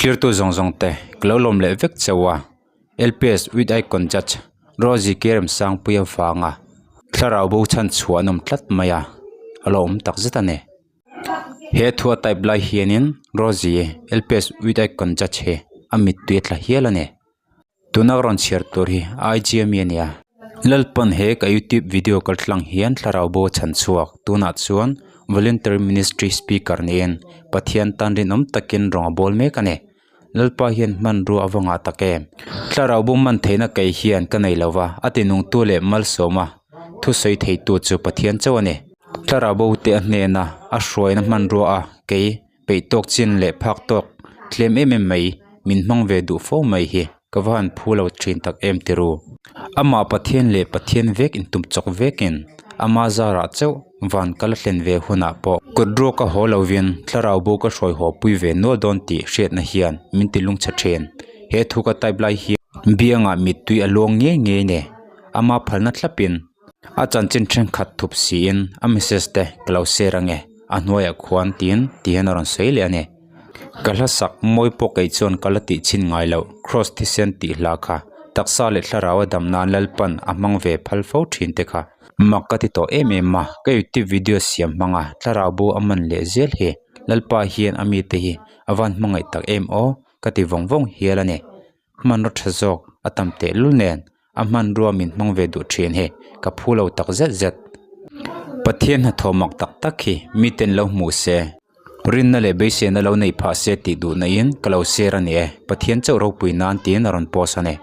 Thlirtu zawng zawng te ka lo lawm leh vek chauh a, LPS with Icon Judge Rosie Kerem Sangpuia vanga thlarau bo chhan chhuah an awm tlat mai a, a lo awm tak zet a ni. He thu a type lai hianin Rosie LPS with Icon Judge hi a mittui a tla hial a ni. Tuna ka rawn chhiar tur hi IG ami a nia. Lalpan he ka youtube video kal tlang hian thlarau bo chhan chhuak tunah chuan voluntary ministry speaker niin Pathian tan rinawm takin rawng a bawl mek a ni. Lalpa hian hmanrua a va ngah tak em? Thlarau bo man theihna kei hian ka nei lova a tinungtu leh malsawma thusawi theitu chu Pathian chauh a ni. Thlarau bo te a hnena a hruaina hmanrua a kei Peih tawk chin leh phak tawk tlem em em mai min hmang ve duh fo mai hi ka va han phu lo thin tak em ti ru. Amah Pathian leh Pathian vek intum chawk vekin ama zarah chauh van kal a thlen ve hunah pawh kut ruak a haw lovin thlarau bo ka hruai haw pui ve nual dawn tih hriatna hian min ti lungchhe thin. He thu ka type lai hian biangah mittui a luang ngei ngei ne. Ama phalna thlapin A chanchin thenkhat thup siin a message te ka lo share ange a hnuaiah khuan tiin ti hian a rawn sawi leh a ni. Ka hla sak mawi pawh kei chuan ka la tih chhin ngai loh cross thisen tih hla kha taksa leh thlarau a dam nan Lalpan a hmang ve phal fo thin te kha mak ka ti tawh em em a ka youtube video siam hmang a thlarau bo a man leh zel hi Lalpa hian a mite hi a van hmangaih tak em aw ka ti vawng vawng hial a ni. Hmanraw tha zawk a tam tehlul nen a hmanrua min hmang ve duh thin hi ka phu lo tak zet zet. Pathian hnathawh mak tak tak hi miten lo hmuh se, rinna leh beiseina lo neih phah se tih duh naihin ka lo share a ni e, Pathian chauh ropui nan tiin a rawn post a ni.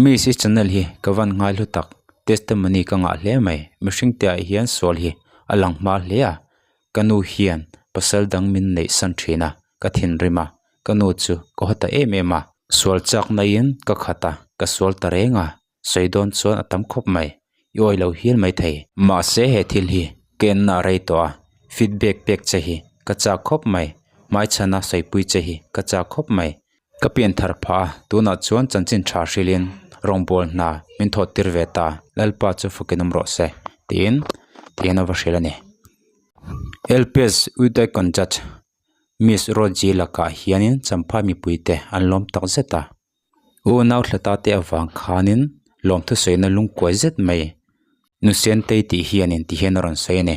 Miss i channel hi ka van ngai hlu tak, testimony ka ngah hle mai, mihring te ah hian sual hi a lang hma hle a, ka nu hian pasal dang min neih san thin a, ka thinrim a, ka nu chu ka haw ta em em a, sual chak naiin ka khat a, ka sual ta reng a, sawi dawn chuan a tam khawp mai, i awi lo hial mai thei. Mahse he thil hi ka enna a rei tawh a, feedback pek che hi ka chak khawp mai, hmaichhana sawipui che hi ka chak khawp mai, ka pian thar phah a, tunah chuan chanchin tha hrilhin rawngbawl hna min thawh tir ve ta, Lalpa chu fakin awm rawh se tiin tiin a va hrilh a ni. LPS Uday Conjat Miss Roji lakah hianin Champhai mipuite an lawm tak zet a, U Nauhlata te avang khanin lawmthu sawina lungkuai zet mai Nu Sentei tih hianin ti hian a rawn sawi a ni.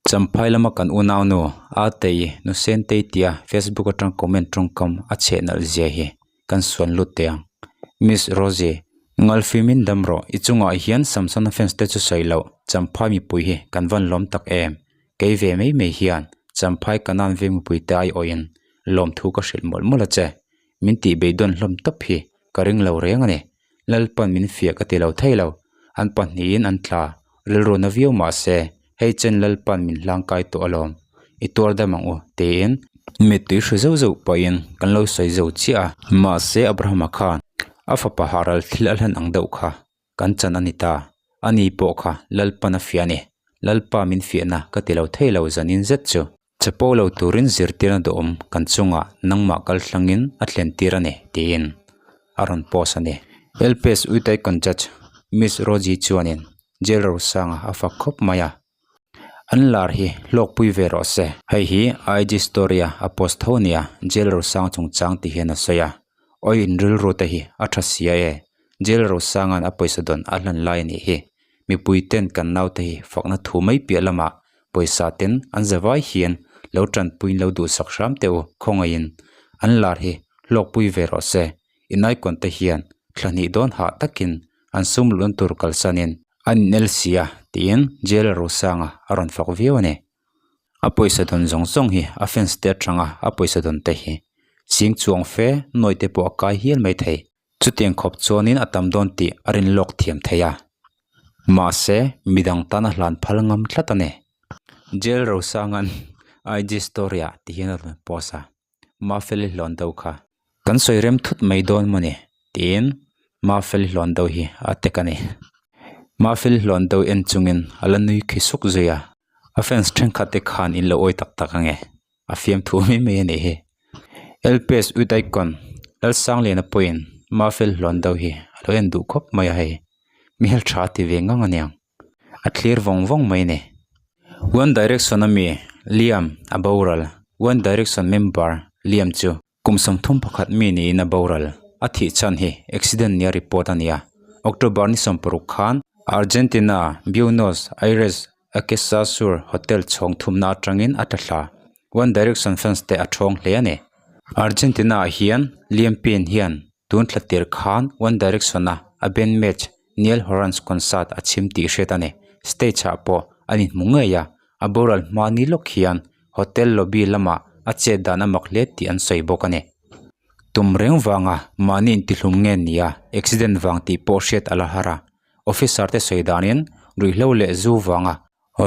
Champhai lama kan unaunu Atei Nu Sentei tia Facebook atang comment tawngkam a chheh nalh zia hi kan suan lut teh ang. Miss Rosie, Ngalfimin dam rawh, i chungah hian Samsona fans te chu sawi loh Champhai mipui hi kan van lawm tak em? Kei ve mai mai hian Champhai Kanan veng mipuite aiawhin lawmthu ka hrilh mawlh mawlh a che. Min tih beidawn hlawm tawp hi ka ring lo reng a ni. Lalpan min fiah ka ti lo thei lo. An pahnihin an tla rilru na viau mah se hei chen Lalpan min hlangkai tawh alawm. I tuar dam ang u tiin mittui hru zauh zauh pawhin kan lo sawi zo chiah a. Mahse Abrahama khan a fapa haral thil a hlan ang deuh kha kan chan a ni ta. A ni pawh kha Lalpan a fiah a ni. Lalpa min fiahna ka ti lo thei lo zanin zet chu. Chapo lo turin zirtirna duhawm kan chungah nangmah kal thlangin a thlen tir a ni tiin a rawn post a ni. LPS Uitai Conjudge Miss Rosie chuanin Jail Rosanga a fak khawp mai a, an lar hi hlawkpui ve rawh se. Hei hi IG story a a post tho nia Jail Rosanga chungchang ti hian a sawi a, Awi in rilru te hi a tha sia e, Jail Rosanga'n a pawisa dawn a hlan lai a nih hi. Mipui ten kan naute hi fakna thu mai piah lamah pawisa ten an za vai hian lo tanpuiin lo duhsak hram teh u khawngaihin an lar hi hlawkpui ve rawh se. In icon te hian thla hnih dawn hah takin an sum luhna tur kalsanin an inel sia tiin Jail Rosanga a rawn fak viau a ni. A pawisa dawn zawng zawng hi a fans te atanga a pawisa dawn te hi ching chuang fe nawi te pawh a kai hial mai thei. Chutiang khawp chuanin a tam dawn tih a rin lawk thiam thei a. Mahse, midang tan a hlan phal ngam tlat a ni. Jail Rosanga'n IG story ah ti hian a rawn post a, Mafeli hlawn do kha. Kan sawi rem thut mai dawn maw ni? tiin Mafeli hlawn do hi a tek a ni. Mafeli hlawn do en chungin a la nui khi suk zui a, a fans thenkhat te khan in lo awi tak tak ange. A fiamthu mai mai a nih hi. LPS Youth Icon Lalsangliana pawhin Mafel hlawn deuh hi a lo en duh khawp mai a hei. Hmel tha ti ve ngang aniang. A thlir vawng vawng mai a ni. One Direction ami Liam a boral. One Direction member Liam chu. Kum 31 mi niin a boral. A thih chhan hi accident nia report a ni a. October ni 60 khan Argentina Buenos Aires a Casa Sur hotel chhawng thumna atangin a tla thla. One Direction fans te a thawng hle a ni. Argentina ah hian Liam Payne hian tun thla tir khan One Direction a a band match Niall Horan's concert a chhim tih hriat a ni. Stage ah pawh an inhmu ngei a, a boral hma ni lawk hian hotel lobby lamah a chet dan a mak hle tih an sawi bawk a ni. Tum reng vanga mahni intihlum nge nia accident vang tih pawh hriat a la har a, officer te sawi danin ruihhlo leh zu vanga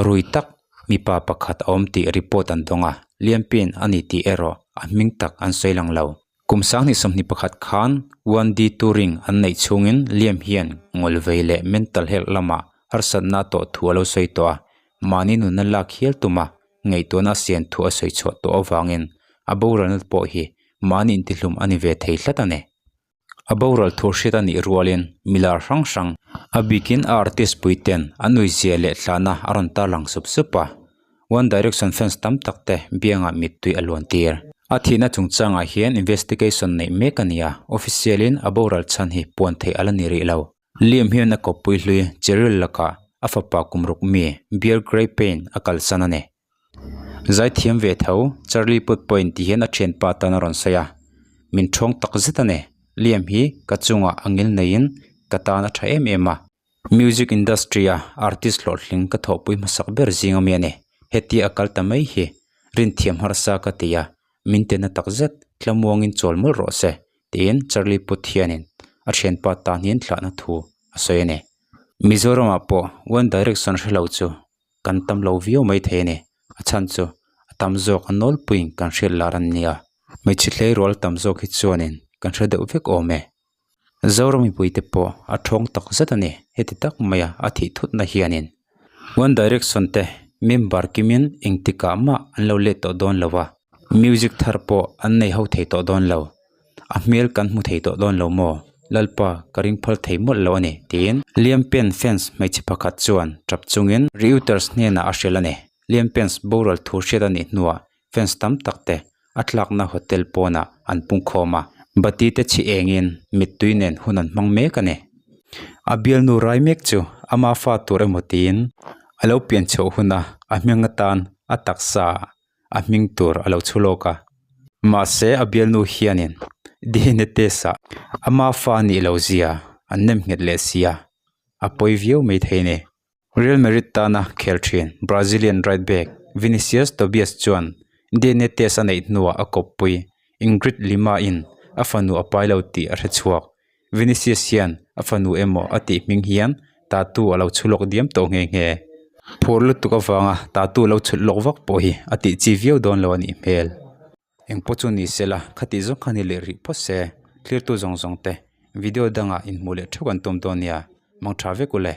rui tak mipa pakhat a awm tih report an dawng a, Lianpin a ni tih erawh a hming tak an sawi lang lo. Kum 2021 khan One D Touring an neih chhungin Liam hian ngawlvei leh mental health lamah harsatna a tawh thu a lo sawi tawh a, mahni nunna lak hial tuma ngaihtuahna a sian thu a sawi chhuah tawh avangin a boralna pawh hi mahni intihlum a ni ve thei tlat a ni. A boral thu hriat a nih rualin milar hrang hrang, a bikin a artist puiten an uizia leh thlahna a rawn tarlang sup sup a. One Direction fans tam tak te biangah mittui a luan tir. A thihna chungchangah hian investigation neih mek a ni a, official in a boral chhan hi puan theih a la ni rih lo. Liam hian a kawppui hlui Cheryl lakah a fapa kum ruk mi Bear Grey Payne a kalsan a ni. Zaithiam ve tho, Charlie Puth pawhin ti hian a thianpa tan a rawn sawi a, Min thawng tak zet a ni, Liam hi ka chungah a ngil neiin ka tan a tha em em a, music industry a artist hlawhtling ka thawhpui hmasak ber zing ami a ni, hetia a kal ta mai hi rinthiam harsa ka ti a, min tena tak zet tlamuangin chawl mawlh rawh se, tiin Charlie Puth hianin a thianpa tan hian thlahna thu a sawi a ni. Mizoramah pawh One Direction hrelo chu kan tam lo viau mai thei a ni a chhan chu a tam zawk a nawlpuiin kan hriat lar an nia hmeichhe hleirual tam zawk hi chuanin kan hre deuh vek awm e Zoram mipuite pawh a thawng tak zet a ni heti tak maia a thih thutna hianin One Direction te member kimin engtikah mah an lo let tawh dawn lo a music thar pawh an nei ho thei tawh dawn lo. A hmel kan hmu thei tawh dawn lo maw? Lalpa, ka ring phal thei mawlh lo a ni, tiin Liam Payne fans hmeichhe pakhat chuan tap chungin Reuters hnenah a hrilh a ni. Liam Payne's boral thu hriat a nih hnuah fans tam tak te a tlakna hotel pawnah an pungkhawm a, bati te chhi engin mittui nen hun an hmang mek a ni. A bialnu rai mek chu ama fa tur emaw tiin a lo pian chhoh huna a hming atan a taksa a hming tur a lo chhu lawk a mahse a bialnu hianin dna test ah ama fa a nih loh zia an nem nghet leh si a a pawi viau mai thei a ni. Real Madrid tana khel thin Brazilian right back Vinicius Tobias chuan dna test a neih hnuah a kawppui Ingrid Lima in a fanu a pai lo tih a hre chhuak. Vinicius hian a fanu emaw a tih hming hian tattoo a lo chhu lawk diam tawh nghe nghe. Phur lutuk avanga tattoo lo chhut lawk vak pawh hi a tih chi viau dawn lo a nih hmel. Engpawh chu ni se la, khati zawng kha ni leh rih phawt se, thlirtu zawng zawng te video dangah inhmuh leh theuh an tum dawn nia, mang tha vek u le.